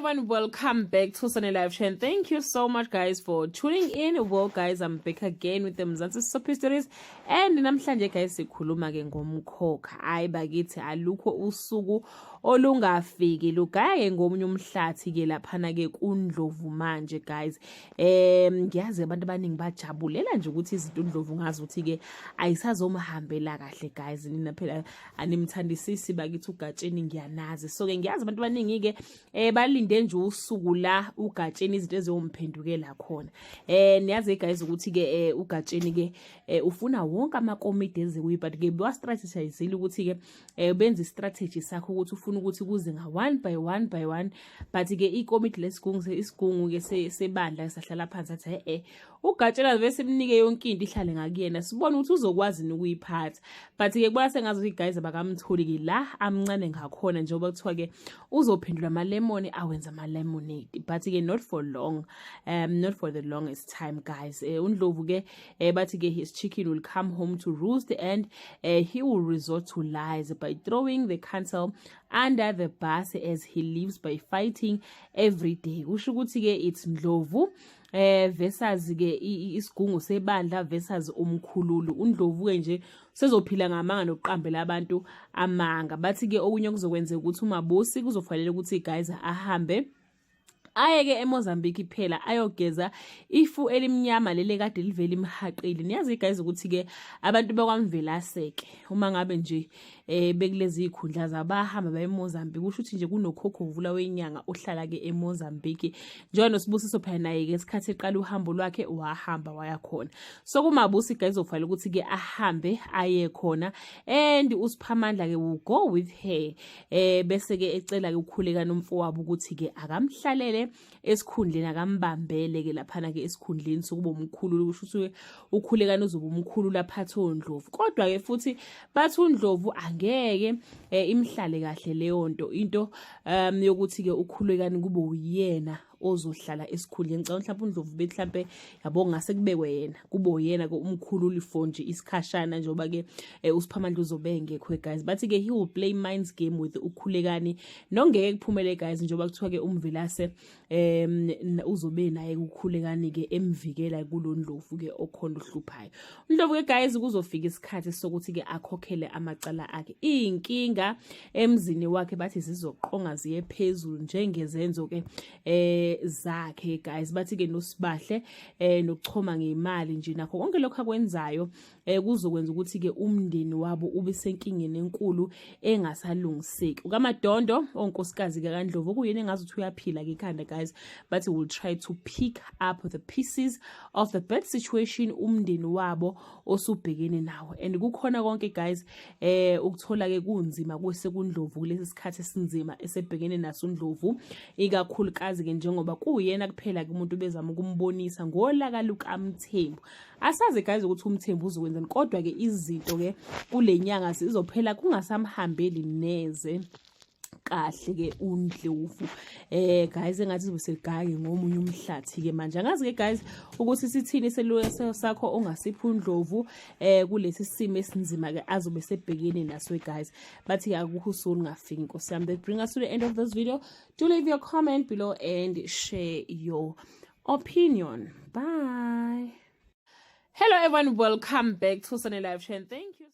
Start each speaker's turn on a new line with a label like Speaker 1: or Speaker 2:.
Speaker 1: Everyone, welcome back to Sunday Live Show and thank you so much, guys, for tuning in. Well guys, I'm back again with the Mzansi Soapy Stories and namhlanje, guys, sikhuluma ke ngomkhokha. Hayi bakithi, alukho usuku olungafiki lugaya ke ngomunye umhlathi ke laphana ke kuNdlovu manje, guys. Ngiyazi abantu abaningi bajabulela nje ukuthi izinto uNdlovu ngazi ukuthi ke ayisazomhambela kahle, guys. Nina phela animthandisisi bakithi uGatsheni, ngiyanazi. So ke ngiyazi abantu abaningi ke balinde nje usuku la uGatsheni izinto eziyomphendukela khona. Niyazi guys ukuthi ke uGatsheni ke ufuna wonke amakomidi ezikuyi, but ke bastrategizile ukuthi ke benza istrategy sakho ukuthi ufuna ukuthi kuze nga one by one by one, but ke ikomidi lesigungu, isigungu ke sebandla sahlala phansi athi uGatsheni bese simnike yonke into ihlale ngakuyena, sibone ukuthi uzokwazi ukuyiphatha. But ke kubona sengathi guys abakamtholi ke la amncane ngakhona, njengoba kuthiwa ke uzophendula ama-lemon awenza ama-lemonade, but ke not for long, not for the longest time, guys. UNdlovu ke bathi ke his chicken will come home to roost and he will resort to lies by throwing the council under the bus as he lives by fighting every day. Kusho ukuthi ke it's Ndlovu versus ke isigungu sebandla versus umkhululu. UNdlovu ke nje sezophila ngamanga nokuqambela abantu amanga. Bathi ke okunye kuzokwenzeka ukuthi uMabusi kuzofanele ukuthi, guys, ahambe ayeke eMozambique phela ayogeza ifu elimnyama leli kade livele imhaqile. Niyazi guys ukuthi ke abantu bakwaMvelase-ke uma ngabe nje bekulezi ikhundla zabahamba baye eMozambique, kusho ukuthi nje kunokhokho vula wenyanga ohlala ke eMozambique, njengoba noSibusiso phela naye ke isikhathi eqala uhambo lwakhe wahamba waya khona. So kuMabusi guys uzofanele ukuthi ke ahambe aye khona and uSiphamandla ke will go with her, bese ke ecela ke uKhuleka nomfowabo ukuthi ke akamhlalele esikhundleni, akambambele ke laphana ke esikhundleni sokuba umkhulu. Kusho ukuthi uKhulekani uzoba umkhulu laphathe oNdlovu, kodwa ke futhi bathi uNdlovu angeke imhlale kahle leyo nto, into yokuthi ke uKhulekani kube uyena ozohlala esikhundleni. Ngicabanga mhlawumbe uNdlovu bethi mhlambe yabo ngase kubekwe yena, kube uyena ke umkhululi for nje isikhashana, njengoba ke uSiphamandla uzobe engekho, guys. Bathi ke he will play minds game with uKhulekani nongeke kuphumele, guys, njengoba kuthiwa ke uMvelase uzobe naye kuKhulekani ke emvikela kuloNdlovu ke okhona uhluphayo. UNdlovu ke, guys, kuzofika isikhathi sokuthi ke akhokhele amacala akhe. Inkinga emzini wakhe bathi zizoqonga ziye phezulu njengezenzo ke zakhe, guys. Bathi ke noSibahle nokuchoma ngemali nje nakho konke lokho akwenzayo kuzokwenza ukuthi ke umndeni wabo ube senkingeni enkulu engasalungiseki. UkaMadondo onkosikazi kaNdlovu okuyena engazi ukuthi uyaphila ke ekhanda, guys, but will try to pick up the pieces of the bad situation umndeni wabo osubhekene nawo. And kukhona konke, guys, ukuthola ke kunzima kwese kuNdlovu kulesi sikhathi esinzima esebhekene naso uNdlovu, ikakhulukazi ke njengoba kuyena kuphela ke umuntu bezama ukumbonisa ngolaka lukaMthembu. Asazi guys ukuthi uMthembu uzokwenzani, kodwa ke izinto ke kule nyanga zizophela kungasamhambeli neze kahle ke uNdlovu. Guys, engathi sizobe segaye ngomunye umhlathi ke manje. Angazi ke guys ukuthi sithini iseluleko sakho ongasipha uNdlovu kulesi simo esinzima ke azobe sebhekene naso, guys. Bathi akukho usuku olungafiki, nkosi yami. That bring us to the end of this video. Do leave your comment below and share your opinion. Bye. Hello everyone, welcome back to Sunday Live Show and thank you.